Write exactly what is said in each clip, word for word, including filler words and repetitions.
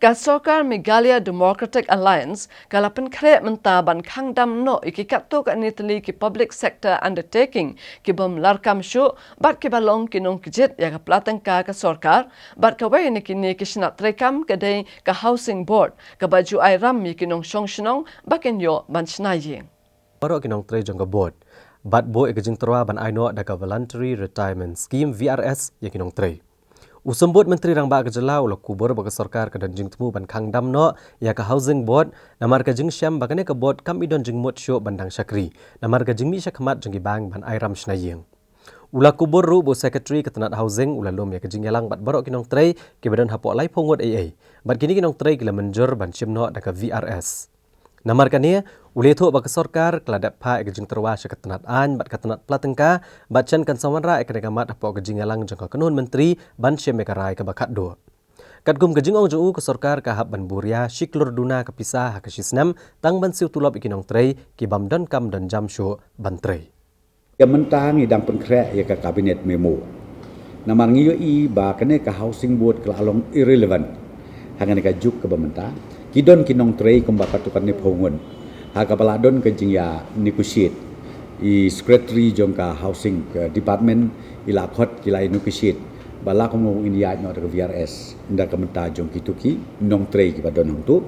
Ka sorkar Meghalaya Democratic Alliance ka la pynkhreh mynta ban khang dam noh ïa ki katto katne tylli ki public sector undertaking ki bym larkam shuh bad ki ba long ki nongkjit ïa ka pla tyngka ka sorkar, bad kawei na kine ki shnat treikam ka dei ka Housing Board, ka ba ju ai ram ïa ki nongshong shnong ba kin ïoh ban shna ïing. Baroh ki nongtrei jong ka board bad buh ïa ka jingtyrwa ban ai noh da ka Voluntary Retirement Scheme, V R S, ïa ki nongtrei. U Symbud Myntri Rangbah ka jylla u la kubur ba ka sorkar ka don jingthmu ban khang dam noh ïa ka Housing Board, namar ka jingshem ba kane ka board kam i don jingmut shuh ban dang shakri namar ka jingmih shakhmat jong ki bank ban ai ram shna ïing. U la kubur ruh ba u Secretary ka tnat Housing u la lum ïa ka jingïalang bad baroh ki nongtrei ki ba don hapoh laiphew ngut ei ei, bad kine ki nongtrei ki la mynjur ban shim noh da ka V R S. Namar kane, u la ïathuh ba ka sorkar ka la dep phah ïa ka jingtyrwa sha ka tnat aiñ bad ka tnat pla tyngka, bad shen kan sa wanrah ïa kane ka mat hapoh ka jingïalang jong ka kynhun myntri ban shim ïa ka rai ka ba khatduh. Katkum ka jingong jong u, ka sorkar ka hap ban buh ria shi klur duna ka pisa ha ka shi snem tang ban siew tulop ïa ki nongtrei ki bym don kam don jam shuh ban trei. Ka mynta ngi dang pynkhreh ïa ka cabinet memo. Namar ngi ïohi ba kane ka Housing Board ka la long irrelevant ha kane ka juk ka ba mynta. Ki don ki nongtrei kumba katto katne phew ngut ha ka ba la don ka jingïa negotiate. I secretary jong ka housing ka department i la khot ki la negotiate ba la kumno in ïaid noh da ka V R S, da ka mynta jong kito ki nongtrei ki ba don hangto.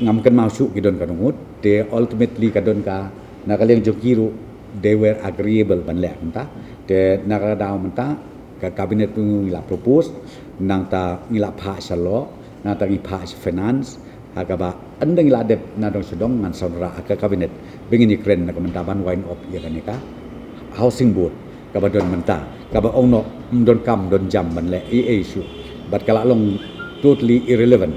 Ngam kynmaw shuh ki don katno ngut, te ultimately ka don ka, na ka liang jong ki ruh they were agreeable ban leh kumta. Te na ka daw mynta ka cabinet ngi la propose, nangta ngi la phah sha law, nangta ngi phah sha finance, ha ka ba ynda ngi la dep na dong sha dong ngan sa wanrah ha ka cabinet ba ngin ïakren na ka mynta ban wind up ïa kane ka Housing Board ka ba don mynta, ka ba ong noh ym don kam don jam ban leh ei ei shuh, bad ka la long totally irrelevant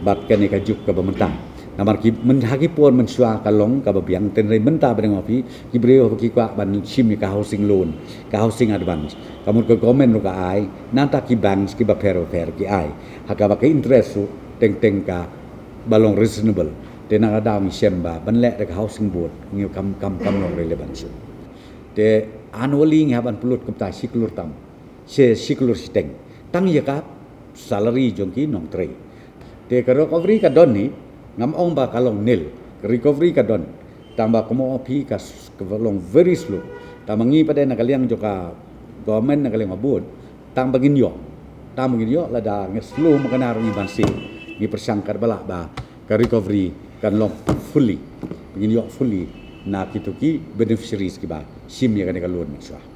bad kane ka juk ka ba mynta. Namar ki myn-, ha ki por mynshuwa ka long ka ba biang, hynrei mynta ba dang ong phi, ki briew haba ki kwah ban shim ïa ka housing loan, ka housing advance, ka mut ka government ruh ka ai, nangta ki banks ki bapher bapher ki ai ha ka ba ka interest ruh teng teng ka ba long reasonable. Te na ka daw ngi shem ba ban leh da ka Housing Board ngi kam, kam, kam long relevant shuh. Te annually ngi hap ban pynlut kumta shi klur tam, shi, shi klur shiteng tang ïa ka salary jong ki nongtrei. Te ka recovery ka don hi, ngam ong ba ka long nil. Ka recovery ka don, tang ba kumba ong phi ka s-, ka long very slow. Tang ba ngi pat de na ka liang jong ka government, na ka liang ka board, tang ba ngin ïoh, tang ba ngin ïoh, lada ngi slow ma kane ruh ngi ban siew. Ngi pyrshang kat ba lah ba ka recovery kan long fully, ba ngin ïoh fully na kito ki beneficiaries ki ba shim ïa kane ka loan mynshuwa.